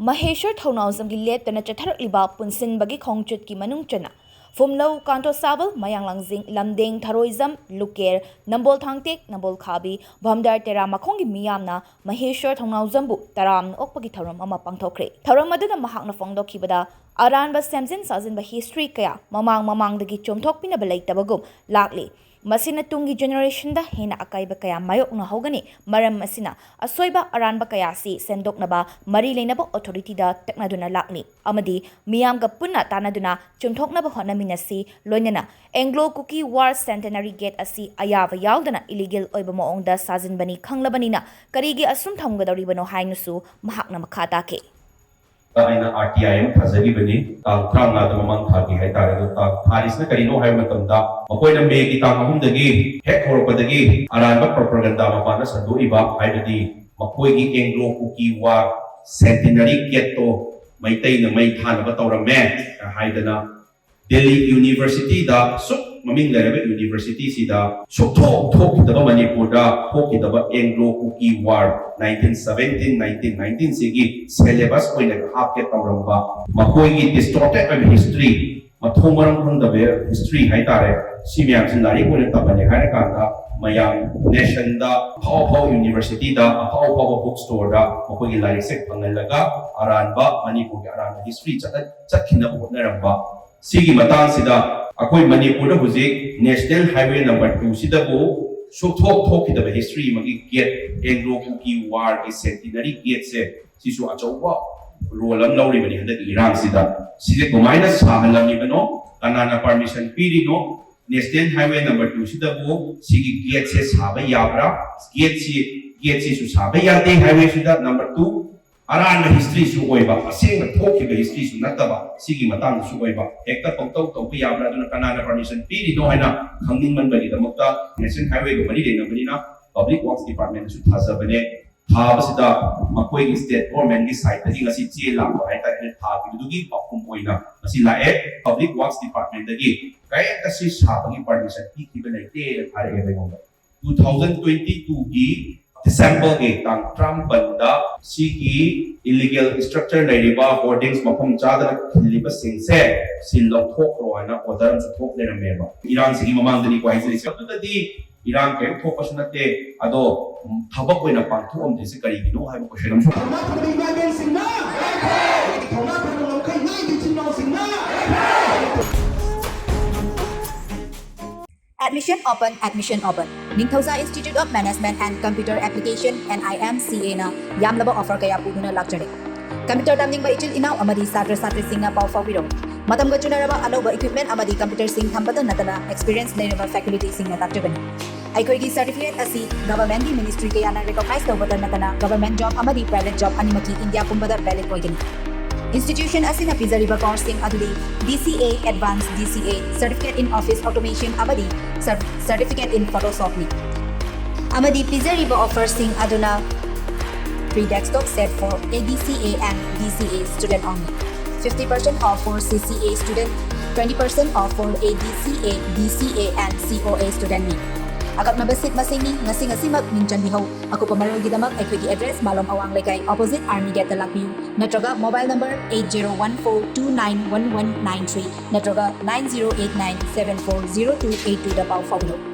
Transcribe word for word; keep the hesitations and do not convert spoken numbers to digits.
ꯃꯍꯦꯁ꯭ꯋꯔ ꯊꯧꯅꯥꯎꯖꯝꯒꯤ ꯂꯦꯞꯇꯅ ꯆꯠꯊꯔꯛꯂꯤꯕ ꯄꯨꯟꯁꯤꯟꯕꯒꯤ ꯈꯣꯡꯆꯠꯀꯤ ꯃꯅꯨꯡ ꯆꯟꯅ ꯐꯨꯝꯂꯧ, ꯀꯥꯟꯇꯣꯁꯥꯕꯜ, ꯃꯌꯥꯡ ꯂꯥꯡꯖꯤꯡ, ꯂꯝꯗꯦꯡ, ꯊꯔꯣꯏꯖꯝ, ꯂꯨꯀꯦꯔ, ꯅꯝꯕꯣꯜ ꯊꯥꯡꯇꯦꯛ, ꯅꯝꯕꯣꯜ ꯈꯥꯕꯤ, ꯚꯝꯗꯥꯔ ꯇꯦꯔꯥ ꯃꯈꯣꯡꯒꯤ ꯃꯤꯌꯥꯝꯅ ꯃꯍꯦꯁ꯭ꯋꯔ ꯊꯧꯅꯥꯎꯖꯝꯕꯨ ꯇꯔꯥꯝꯅ ꯑꯣꯛꯄꯒꯤ ꯊꯧꯔꯝ ꯑꯃ ꯄꯥꯡꯊꯣꯛꯈ꯭ꯔꯦ꯫ ꯊꯧꯔꯝ ꯑꯗꯨꯗ ꯃꯍꯥꯛꯅ ꯐꯣꯡꯗꯣꯛꯈꯤꯕꯗ, ꯑꯔꯥꯟꯕ ꯁꯦꯝꯖꯤꯟ ꯁꯥꯖꯤꯟꯕ ꯍꯤꯁꯇ꯭ꯔꯤ ꯀꯌꯥ ꯃꯃꯥꯡ ꯃꯃꯥꯡꯗꯒꯤ ꯆꯨꯝꯊꯣꯛꯄꯤꯅꯕ ꯂꯩꯇꯕꯒꯨꯝ ꯂꯥꯛꯂꯤ꯫ ꯃꯁꯤꯅ ꯇꯨꯡꯒꯤ ꯖꯦꯅꯦꯔꯦꯁꯟꯗ ꯍꯦꯟꯅ ꯑꯀꯥꯏꯕ ꯀꯌꯥ ꯃꯥꯌꯣꯛꯅꯍꯧꯒꯅꯤ꯫ ꯃꯔꯝ ꯑꯁꯤꯅ ꯑꯁꯣꯏꯕ ꯑꯔꯥꯟꯕ ꯀꯌꯥ ꯑꯁꯤ ꯁꯦꯝꯗꯣꯛꯅꯕ ꯃꯔꯤ ꯂꯩꯅꯕ ꯑꯣꯊꯣꯔꯤꯇꯤꯗ ꯇꯛꯅꯗꯨꯅ ꯂꯥꯛꯂꯤ ꯑꯃꯗꯤ ꯃꯤꯌꯥꯝꯒ ꯄꯨꯟꯅ ꯇꯥꯟꯅꯗꯨꯅ ꯆꯨꯝꯊꯣꯛꯅꯕ ꯍꯣꯠꯅꯃꯤꯟꯅꯁꯤ꯫ ꯂꯣꯏꯅꯅ Anglo Kuki war centenary get ꯑꯁꯤ ꯑꯌꯥꯕ ꯌꯥꯎꯗꯅ ꯏꯂꯤꯒꯦꯜ ꯑꯣꯏꯕ ꯃꯑꯣꯡꯗ ꯁꯥꯖꯤꯟꯕꯅꯤ ꯈꯪꯂꯕꯅꯤꯅ ꯀꯔꯤꯒꯤ ꯑꯁꯨꯝ ꯊꯝꯒꯗꯧꯔꯤꯕꯅꯣ ꯍꯥꯏꯅꯁꯨ ꯃꯍꯥꯛꯅ ꯃꯈꯥ ꯇꯥꯈꯤ꯫ ꯑꯩꯅ ꯑꯥꯔ ꯇꯤ ꯑꯥꯏ ꯑꯃ ꯊꯥꯖꯈꯤꯕꯅꯤ, ꯇꯥꯡ ꯇꯔꯥꯃꯉꯥꯗ ꯃꯃꯥꯡ ꯊꯥꯒꯤ ꯍꯥꯏꯇꯥꯔꯦ꯫ ꯑꯗꯣ ꯇꯥꯡ ꯊꯥꯔꯤꯁꯤꯅ ꯀꯔꯤꯅꯣ ꯍꯥꯏꯕ ꯃꯇꯝꯗ, ꯃꯈꯣꯏꯅ ꯃꯦꯒꯤ ꯇꯥꯡ ꯑꯍꯨꯝꯗꯒꯤ ꯍꯦꯛ ꯍꯧꯔꯛꯄꯗꯒꯤ ꯑꯔꯥꯟꯕ ꯄ꯭ꯔꯣꯄꯒꯟꯗꯥ ꯃꯄꯥꯟꯗ ꯁꯟꯗꯣꯛꯏꯕ, ꯍꯥꯏꯕꯗꯤ ꯃꯈꯣꯏꯒꯤ ꯑꯦꯡꯒ꯭ꯂꯣ ꯀꯨꯀꯤ ꯋꯥꯔ ꯁꯦꯟꯇꯤꯅꯔꯤ ꯒꯦꯠꯇꯣ ꯃꯩꯇꯩꯅ ꯃꯩ ꯊꯥꯅꯕ ꯇꯧꯔꯝꯃꯦ ꯍꯥꯏꯗꯅ, ꯗꯦꯜꯂꯤ ꯌꯨꯅꯤꯚꯔꯁꯤꯇꯤꯗ, ꯁꯨꯛ ꯃꯃꯤꯡ ꯂꯩꯔꯕ ꯌꯨꯅꯤꯚꯔꯁꯤꯇꯤꯁꯤꯗ ꯁꯨꯛꯊꯣꯛ ꯊꯣꯛꯈꯤꯗꯕ, ꯃꯅꯤꯄꯨꯔꯗ ꯊꯣꯛꯈꯤꯗꯕ Anglo Kuki war nineteen seventeen, nineteen nineteen ꯁꯤꯒꯤ ꯁꯦꯂꯦꯕꯁ ꯑꯣꯏꯅ ꯍꯥꯞꯀꯦ ꯇꯧꯔꯝꯕ, ꯃꯈꯣꯏꯒꯤ ꯗꯤꯁꯇꯣꯔꯇꯦꯠ ꯑꯣꯏꯕ ꯍꯤꯁꯇ꯭ꯔꯤ, ꯃꯊꯣꯡ ꯃꯔꯝ ꯈꯪꯗꯕ ꯍꯤꯁꯇ꯭ꯔꯤ ꯍꯥꯏꯇꯥꯔꯦ, ꯁꯤ ꯃꯌꯥꯝꯁꯤ ꯂꯥꯏꯔꯤꯛ ꯑꯣꯏꯅ ꯇꯝꯍꯜꯂꯦ ꯍꯥꯏꯔ ꯀꯥꯟꯗ, ꯃꯌꯥꯝ ꯅꯦꯁꯟꯗ ꯑꯐꯥꯎ ꯑꯐꯥꯎ ꯌꯨꯅꯤꯚꯔꯁꯤꯇꯤꯗ, ꯑꯐꯥꯎ ꯑꯐꯥꯎꯕ ꯕꯨꯛ ꯁ꯭ꯇꯣꯔꯗ ꯃꯈꯣꯏꯒꯤ ꯂꯥꯏꯔꯤꯛꯁꯦ ꯐꯪꯍꯜꯂꯒ ꯑꯔꯥꯟꯕ, ꯃꯅꯤꯄꯨꯔꯒꯤ ꯑꯔꯥꯟꯕ ꯍꯤꯁꯇ꯭ꯔꯤ ꯆꯠꯅ-, ꯆꯠꯈꯤꯅꯕ ꯍꯣꯠꯅꯔꯝꯕ꯫ ꯁꯤꯒꯤ ꯃꯇꯥꯡꯁꯤꯗ ꯑꯩꯈꯣꯏ ꯃꯅꯤꯄꯨꯔꯗ ꯍꯧꯖꯤꯛ ꯅꯦꯁꯅꯦꯜ ꯍꯥꯏꯋꯦ ꯅꯝꯕꯔ ꯇꯨꯁꯤꯗꯕꯨ ꯁꯨꯛꯊꯣꯛ ꯊꯣꯛꯈꯤꯗꯕ ꯍꯤꯁꯇ꯭ꯔꯤ ꯑꯃꯒꯤ ꯒꯦꯠ, ꯑꯦꯡꯒ꯭ꯂꯣ ꯀꯨꯀꯤ ꯋꯥꯔꯒꯤ ꯁꯦꯟꯇꯤꯅꯔꯤ ꯒꯦꯠꯁꯦ, ꯁꯤꯁꯨ ꯑꯆꯧꯕ ꯔꯣꯜ ꯑꯃ ꯂꯧꯔꯤꯕꯅꯤ ꯍꯟꯗꯛꯀꯤ ꯏꯔꯥꯡꯁꯤꯗ꯫ ꯁꯤꯁꯦ ꯀꯃꯥꯏꯅ ꯁꯥꯍꯜꯂꯝꯃꯤꯕꯅꯣ, ꯀꯅꯥꯅ ꯄꯔꯃꯤꯁꯟ ꯄꯤꯔꯤꯅꯣ, ꯅꯦꯁꯅꯦꯜ ꯍꯥꯏꯋꯦ ꯅꯝꯕꯔ ꯇꯨꯁꯤꯗꯕꯨ ꯁꯤꯒꯤ ꯒꯦꯠꯁꯦ ꯁꯥꯕ ꯌꯥꯕ꯭ꯔꯥ? ꯒꯦꯠꯁꯤ, ꯒꯦꯠꯁꯤꯁꯨ ꯁꯥꯕ ꯌꯥꯗꯦ ꯍꯥꯏꯋꯦꯁꯤꯗ꯫ ꯅꯝꯕꯔ ꯇꯨ, ꯑꯔꯥꯟꯕ ꯍꯤꯁꯇ꯭ꯔꯤꯁꯨ ꯑꯣꯏꯕ, ꯑꯁꯦꯡꯕ ꯊꯣꯛꯈꯤꯕ ꯍꯤꯁꯇ꯭ꯔꯤꯁꯨ ꯅꯠꯇꯕ, ꯁꯤꯒꯤ ꯃꯇꯥꯡꯗꯁꯨ ꯑꯣꯏꯕ, ꯍꯦꯛꯇ ꯄꯪꯇꯧ ꯇꯧꯕ ꯌꯥꯕ꯭ꯔꯥ? ꯑꯗꯨꯅ ꯀꯅꯥꯅ ꯄꯔꯃꯤꯁꯟ ꯄꯤꯔꯤꯅꯣ ꯍꯥꯏꯅ ꯈꯪꯅꯤꯡꯃꯟꯕꯒꯤꯗꯃꯛꯇ, ꯅꯦꯁꯅꯦꯜ ꯍꯥꯏꯋꯦꯒ ꯃꯔꯤ ꯂꯩꯅꯕꯅꯤꯅ, ꯄꯕ꯭ꯂꯤꯛ ꯋꯥꯔꯛꯁ ꯗꯤꯄꯥꯔꯠꯃꯦꯟꯗꯁꯨ ꯊꯥꯖꯕꯅꯦ꯫ ꯊꯥꯕꯁꯤꯗ ꯃꯈꯣꯏꯒꯤ ꯁ꯭ꯇꯦꯠ ꯒꯣꯔꯃꯦꯟꯒꯤ ꯁꯥꯏꯠꯇꯒꯤ ꯉꯁꯤ ꯆꯦ ꯂꯥꯛꯄ ꯍꯥꯏꯇꯥꯔꯦ, ꯊꯥꯈꯤꯕꯗꯨꯒꯤ ꯄꯥꯎꯈꯨꯝ ꯑꯣꯏꯅ ꯉꯁꯤ ꯂꯥꯛꯑꯦ꯫ ꯄꯕ꯭ꯂꯤꯛ ꯋꯥꯔꯛꯁ ꯗꯤꯄꯥꯔꯠꯃꯦꯟꯗꯒꯤ ꯀꯔꯤꯝꯇ ꯁꯤ ꯁꯥꯕꯒꯤ ꯄꯔꯃꯤꯁꯟ ꯄꯤꯈꯤꯕ ꯂꯩꯇꯦꯅ ꯊꯥꯔꯛꯑꯦꯕ ꯑꯩꯉꯣꯟꯗ꯫ ꯇꯨ ꯊꯥꯎꯖꯟ ꯇ꯭ꯋꯦꯟꯇꯤ ꯇꯨꯒꯤ ꯗꯤꯁꯦꯝꯕꯔꯒꯤ ꯇꯥꯡ ꯇꯔꯥꯃꯥꯄꯜ ꯁꯤꯒꯤ ꯏꯂꯤꯒꯦꯜ ꯁ꯭ꯇ꯭ꯔꯛꯆꯔ ꯂꯩꯔꯤꯕ ꯍꯣꯔꯗꯤꯡꯁ ꯃꯐꯝ ꯆꯥꯗꯅ ꯈꯤꯜꯂꯤꯕꯁꯤꯡꯁꯦ ꯁꯤ ꯂꯧꯊꯣꯛꯈ꯭ꯔꯣ ꯍꯥꯏꯅ ꯑꯣꯔꯗꯔ ꯑꯃꯁꯨ ꯊꯣꯛ ꯂꯩꯔꯝꯃꯦꯕ꯫ ꯏꯔꯥꯡꯁꯤꯒꯤ ꯃꯃꯥꯡꯗꯅꯤꯀꯣ ꯍꯥꯏꯖꯔꯤꯁꯦ꯫ ꯑꯗꯨꯗꯗꯤ ꯏꯔꯥꯡ ꯀꯔꯤꯝ ꯊꯣꯛꯄꯁꯨ ꯅꯠꯇꯦ꯫ ꯑꯗꯣ ꯎꯝ, ꯊꯕꯛ ꯑꯣꯏꯅ ꯄꯥꯡꯊꯣꯛꯑꯝꯗ꯭ꯔꯤꯁꯦ ꯀꯔꯤꯒꯤꯅꯣ ꯍꯥꯏꯕ ꯀꯣꯏꯁꯟ ꯑꯃꯁꯨ ꯊꯧꯅꯥ ꯐꯕ ꯏꯃꯥ ꯏꯕꯦꯟꯁꯤꯡꯅ, ꯊꯧꯅꯥ ꯐꯕ ꯉꯝꯈꯩ ꯉꯥꯏꯕ ꯏꯆꯤꯟ ꯏꯅꯥꯎꯁꯤꯡꯅ꯫ Admission open, admission open. Ningthouza Institute of Management and Computer Application, N I M C A ꯅ ꯌꯥꯝꯂꯕ offer ꯀꯌꯥ ꯄꯨꯗꯨꯅ ꯂꯥꯛꯆꯔꯤ꯫ ꯀꯝꯄ꯭ꯌꯨꯇꯔ ꯇꯝꯅꯤꯡꯕ ꯏꯆꯤꯜ ꯏꯅꯥꯎ ꯑꯃꯗꯤ ꯁꯥꯇ꯭ꯔ ꯁꯥꯇ꯭ꯔꯤꯁꯤꯡꯅ ꯄꯥꯎ ꯐꯥꯎꯕꯤꯔꯧ꯫ ꯃꯇꯝꯒ ꯆꯨꯅꯔꯕ ꯑꯅꯧꯕ equipment ꯑꯃꯗꯤ ꯀꯝꯄ꯭ꯌꯨꯇꯔꯁꯤꯡ ꯊꯝꯕꯇ ꯅꯠꯇꯅ experience ꯂꯩꯔꯕ facultyꯁꯤꯡꯅ ꯇꯥꯛꯆꯒꯅꯤ꯫ ꯑꯩꯈꯣꯏꯒꯤ certificate ꯑꯁꯤ governmentꯀꯤ ministry ꯀꯌꯥꯅ recognize ꯇꯧꯕꯇ ꯅꯠꯇꯅ government job ꯑꯃꯗꯤ private job ꯑꯅꯤꯃꯛꯀꯤ India ꯄꯨꯝꯕꯗ valid ꯑꯣꯏꯒꯅꯤ꯫ Institution ꯑꯁꯤꯅ ꯄꯤꯖꯔꯤꯕ courseꯁꯤꯡ ꯑꯗꯨꯗꯤ D C A Advanced D C A, Certificate in Office Automation ꯑꯃꯗꯤ Cer- Certificate in Photoshopꯅꯤ꯫ ꯑꯃꯗꯤ ꯄꯤꯖꯔꯤꯕ offerꯁꯤꯡ ꯑꯗꯨꯅ free desktop set for A D C A and D C A student only. Fifty percent off for C C A student, twenty percent off for A D C A, D C A and C O A studentꯅꯤ꯫ ꯑꯀꯛꯅꯕ seat ꯃꯁꯤꯡꯅꯤ꯫ ꯉꯁꯤ ꯉꯁꯤꯃꯛ ꯃꯤꯡ ꯆꯟꯕꯤꯍꯧ꯫ ꯑꯀꯨꯞꯄ ꯃꯔꯣꯜꯒꯤꯗꯃꯛ ꯑꯩꯈꯣꯏꯒꯤ address ꯃꯥꯂꯣꯝ ꯑꯋꯥꯡ ꯂꯩꯀꯥꯏ opposite Army Gateꯇ ꯂꯥꯛꯄꯤꯌꯨ, ꯅꯠꯇ꯭ꯔꯒ mobile number eight zero one four two nine one one nine three ꯅꯠꯇ꯭ꯔꯒ nine zero eight nine seven four zero two eight twoꯗ ꯄꯥꯎ ꯐꯥꯎꯕꯤꯔꯛꯎ꯫